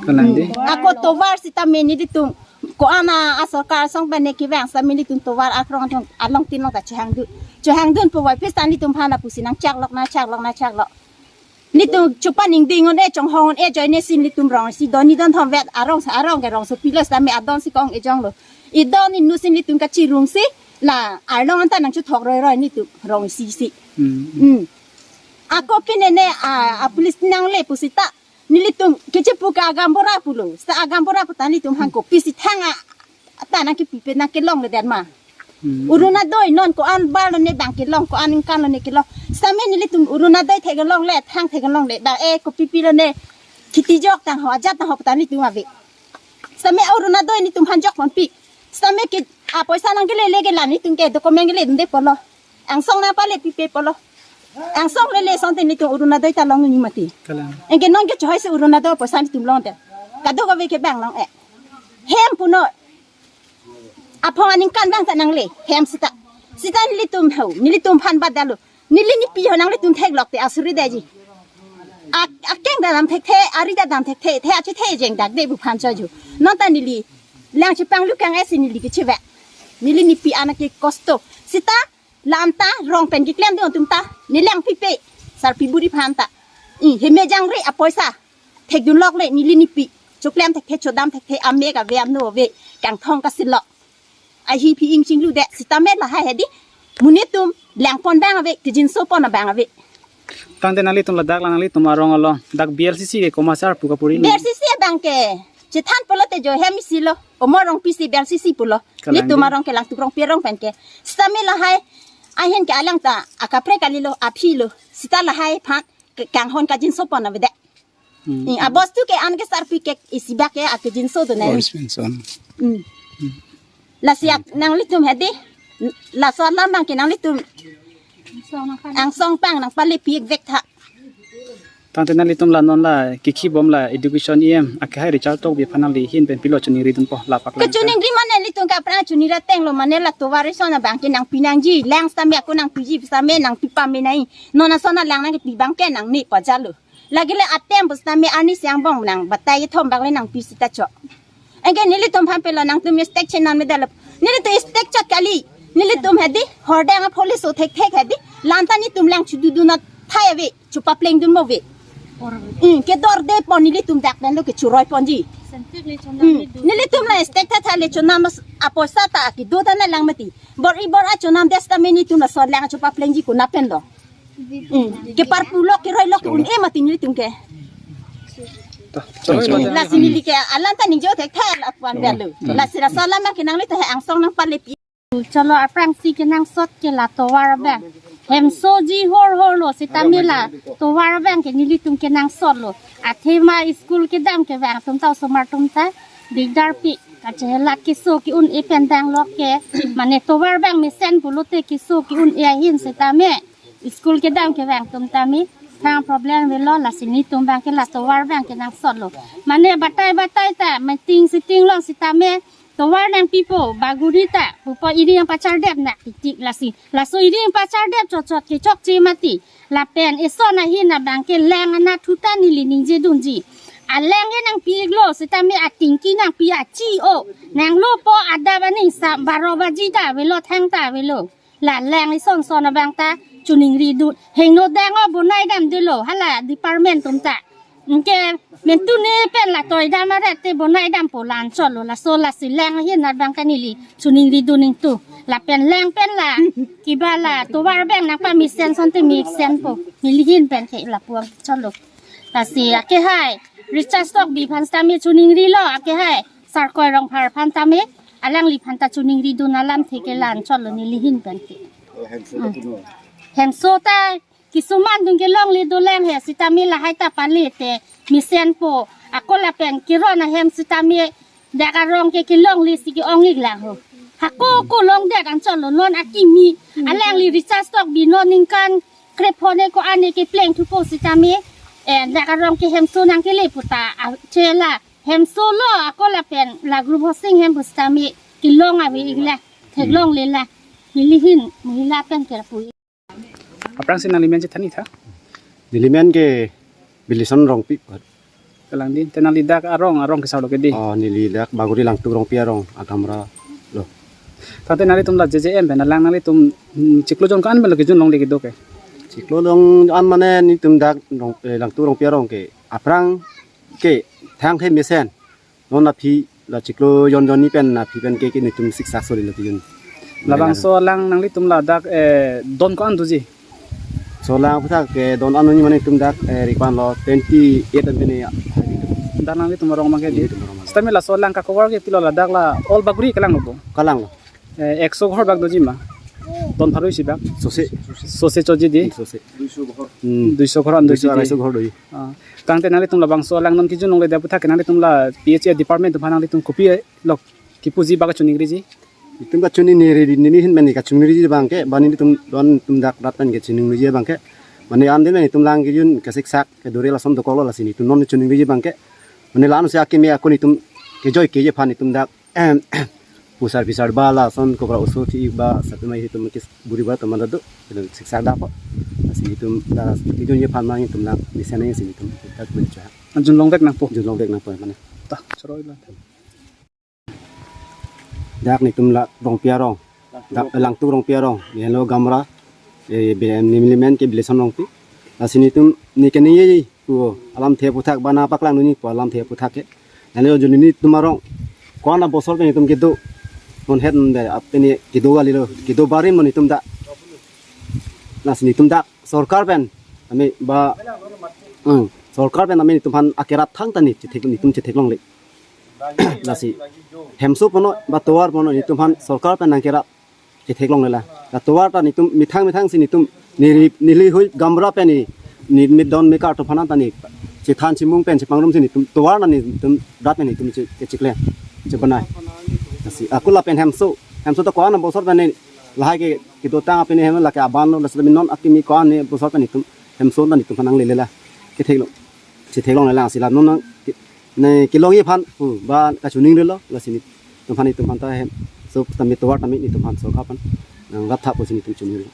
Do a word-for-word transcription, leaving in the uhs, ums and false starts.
Kalang di. Ako tovar sitame nelitum ko-an a sorkar asong pen ne kevang sitame nelitum tovar akrong along, along tin along ta chehangdun. Chehangdun pu vai pis ta nelitum aphan lapusi nangchaklok, nangchaklok, nangchaklok. Nelitum chupa ningding un-e, chonghong un-e, ajoine si nelitum rong isi don ni don thom vet arong sa arong ke rongsopi lo sitame adon si kong-e jonglo. Idon inut si nelitum kachirung si la arlong anta nangchuthok roiroi nelitum rong isi si. Hmm. Hmm. Ako pine ne a, a police nangle pusita nelitum kechepu ke agaonbura pulo. Sita agaonbura puta nelitum aphan kopisi thang a ta nangkepipe nangkelongledet ma. Hmm. Orunodoi non ko-an bar lone bang kelong, ko-an ningkan lone kelong. Sitame nelitum Orunodoi theklongle, thang theklongle, bang e kopipi lone kheti jok tang ho, ajat tang ho puta nelitum ave. Sitame Orunodoi nelitum aphan jokponpi. Sitame ke apoisa nangkelele ke la nelitum ke document keledunde pulo. Angsong nangpalepipe pulo. Angsong lele asonte nelitum Orunodoi ta longji mati. Kalang. Anke non ke chohoi si Orunodoi apoisa nelitum longte. Kadokave ke bang long-e. Hem puno. Aphong aningkan bang ta nangle. Hem sita. Sita nelitum ho. Nelitum aphan bat dalo. Neli nipi ho nanglitum theklok te asuri daji. Ak-, akeng ta dam thekthe, ari ta dam thekthe, the achethe jeng dak de pu aphan choju. Non ta neli lang chepanglu kang-e si neli kechevek. Neli nipi an ke kosto. Sita la anta rong pen keklemdun atum ta. Neli langpipe. Sarpi buri aphan ta. I, heme jangre apoisa. Thekdunlokle neli nipi. Choklem thekthe, chodam thekthe, amek ave, ano ave. Kangthong kasilok. Ahi aphi ingchingludet. Sitame lahai hedi. Monit atum langpon bang ave, kejinso pon abang ave. Tangte nanglitum ladak la nanglitum arong along dak B L C C ke komat asar pu kapuri lo? B L C C abang ke chethan pulote jo hem isi lo. Omor Rongpi si B L C C pulo. Kalang nelitum di. Arong ke Langtuk Rongpi arong pen ke. Sitame lahai ahin ke alang ta akaprek kalilo, aphi lo. Sita lahai aphan ke kanghon kajinso pon avedet. Hmm. I, abostu ke an ke sarpi ke isi bak ke akejinso do nai. Boys pension. Hmm. Lasi ak nanglitum hedi. Laso alam abang ke nanglitum angsong pang nangpalepi vek tha. Tangte nanglitum la non la kikhi bom la education E M akehai Richard Tokbi aphan nangli ahin pen pilo choningridunpo lapak lang. Kechoningri mane nelitum ke aphrang choningri ateng lo mane la tovar ason abang ke nangpi nangji lang sitame ako nangpiji sitame nangpi pame nai. Non ason alang nangkepi abang ke nangne pajalo. Lagile atem pusitame arnisi angbong nang batai kethom bak le nangpi sita cho. Anke nelitum aphan pelo nangtum stek chenam medal. Nelitum stek chot kali. Nelitum hedi hordeng a police o thek thek hedi. La anta nelitum lang chududun athai ave. Chupaplengdun mo ave. Hmm, kedorde pon nelitum dak pen lo kechuroi ponji. Hmm, nelitum la stek tha tha le chonam apoisa ta kedo ta na lang mati. Bor-i bor-a chonamdet sitame nelitum lason lang chupaplengji konat pen lo. Hmm. Keparpulok keroilok ke un-e mati nelitum ke. Lasi neli ke alang ta ningje thekthe lapu-an belo. Lasi laso alam abang ke nanglitum he angsong nangpalepi. Cholo aphrangsi kenangsot ke la tovar abang. Hemsoji hor hor lo sitame la tovar abang ke nelitum kenangsot lo. Athema school kedam kevang atum ta osomar atum ta dikdarpi. Kachehelat keso ke-un-e pen danglok ke. Mane tovar abang mesen pulote keso ke-un-e ahin sitame. School kedam kevang atum tame thang problem avelo lasi nelitum abang ke la tovar abang kenangsot lo. Mane batai batai ta meeting sitting long sitame tovar nangpipo baguri ta pupo iri nangpachardep nangtitik lasi. Laso iri nangpachardep chotchot kechokche mati. Lapen eson ahin abang ke lang anatthu ta neli ningjedunji. Alang ke nangpi-iklo sitame atingki nangpi achi o. Nanglopo adap aning sa baro baji ta avelo thang ta avelo. La lang ison son abang ta choningridun. Hingno dang o bonai damdelo hala department atum ta. Anke mentu ne pen la toidam aret te bonai dampo la anchot lo laso lasi lang ahin abang ke neli choningridun ingtu. Lapen lang pen la kiba la tovar abang nangpamesen asonte mesenpo. Neli ahin pen ke lapu-an chot lo. Lasi akehai Richard Tokbi aphan sitame choningrilo akehai. Sarkoi Rongphar aphan tame, alangliphan ta choningri dun alamthe ke la-anchotlo nelihin pen ke. Oh, hemso ta Hmm. kuno. Hemso ta kisuman dun kelongle dolang he sitame lahai ta pale te mesenpo. Ako lapen keron ahem sitame dak arong ke kelongle si ke-ong-ik lang ho. Hako ko longdet anchotlo non akimi. Hmm. Alangli Richard Tokbi non ningkan krepho ne ko-an ne kepleng thupo sitame, eh, dak arong ke hemso nangkele pu ta, ah, chela. Hemso lo ako lapen la group housing hem pu sitame kelong ave-ik la, theklongle la. Nelihin mohila pen ke lapu. Aphrangsi nangli men chethan-ik tha? Neli men ke Bilison Rongpi. Kalang di, te nangli dak arong, arong ke asarlo ke di? Oh, neli dak Bagori Langtuk Rongpi arong, Agamra lo. Tangte nanglitum la J J M pen alang nanglitum, hmm, chiklo jon ko-an pen lo kejun longle kedo ke? Chiklo jon an mane nelitum dak Rong, eh, Langtuk Rongpi arong ke aphrang ke thangthe mesen. Non aphi la chiklo jon jon ni pen aphi pen ke, ke nelitum siksak sori lo kejun. Labangso alang nanglitum ladak, eh, don ko-an doji? Solang aphuthak ke don an ni mane nelitum dak, eh, ri-an lo twenty eight an bini ya. Dak nanglitum arong abang ke di? Nelitum arong abang. Sitame laso alang kakover ke pilo ladak la all Bagori kelang lo bo? Kalang lo. Eh, ekso ghor bak doji ma? Don pharo isi bak? Sose. Sose choji di? Sose. Hmm. Duiso ghor an doji Duiso di? Arai so ghor doji. Ah, tangte nanglitum labangso alang non kejun longledet aphuthak ke nanglitum la P H A department atum aphan nanglitum kopi lo kipuji ba kachoningriji? Nelitum kachoningri, nelihin mane kachoningriji abang ke, ba nelitum don nelitum dak rat pen kachoningriji abang ke. Mane an den mane nelitum lang kejun kasiksak kedore lason dokoklo lasi nelitum non choningriji abang ke. Mane la-ansi akimi ako nelitum kejoi keje aphan nelitum dak, em, pusar pisar ba lason kobra oso thi ba satu mai nelitum kis buri ba teman dadu. Nelitum siksak dapo. Lasi nelitum la kejunji aphan nelitum lang mesen nangji si nelitum dak mencha. Anjun longvek nangpo. Jun longvek nangpo mane. Ta, choroi la. Dak nelitum la Rongpi arong. Dak Langtuk Rongpi arong. Neli lo Gamra. Eh, be, neli men ke Bilison Rongpi. Lasi nelitum ne keningje pu alamthe aphuthak ba nangpaklang dunji pu alamthe aphuthak ke. Neli lo jun nelitum arong ko-an abosor pen nelitum kedo. Non het non de ap pen kedo kalilo. Kedo barim mo nelitum dak. Lasi nelitum dak sorkar pen. Ami ba, hmm, sorkar pen ami nelitum aphan akerap thangta ne chethek nelitum chetheklongle. Lasi hemso punon ba tovar punon nelitum aphan sorkar pen nangkerap chetheklongle la. La tovar ta nelitum methang methang si nelitum neli, neli hui Gamra pen ne, ne midon meka atum aphan ta ne chethan chimung pen chepangrum si nelitum tovar na nelitum rat pen nelitum che, kechikle chebanai. Lasi ako lapen hemso, hemso ta ko-an abosor pen ne lahai ke kedotang apen hem lake aban lo, lasi non akimi ko-an ne abosor pen nelitum hemso ta nelitum aphan nanglele la. Ketheklo. Chetheklongle la si la non nang ke, ne kelongji aphan pu ba kachoningrilo lasi nelitum aphan nelitum aphan ta hemso tame tovar tame nelitum aphan sorkar aphan nangrap tha pusi nelitum choningrilo.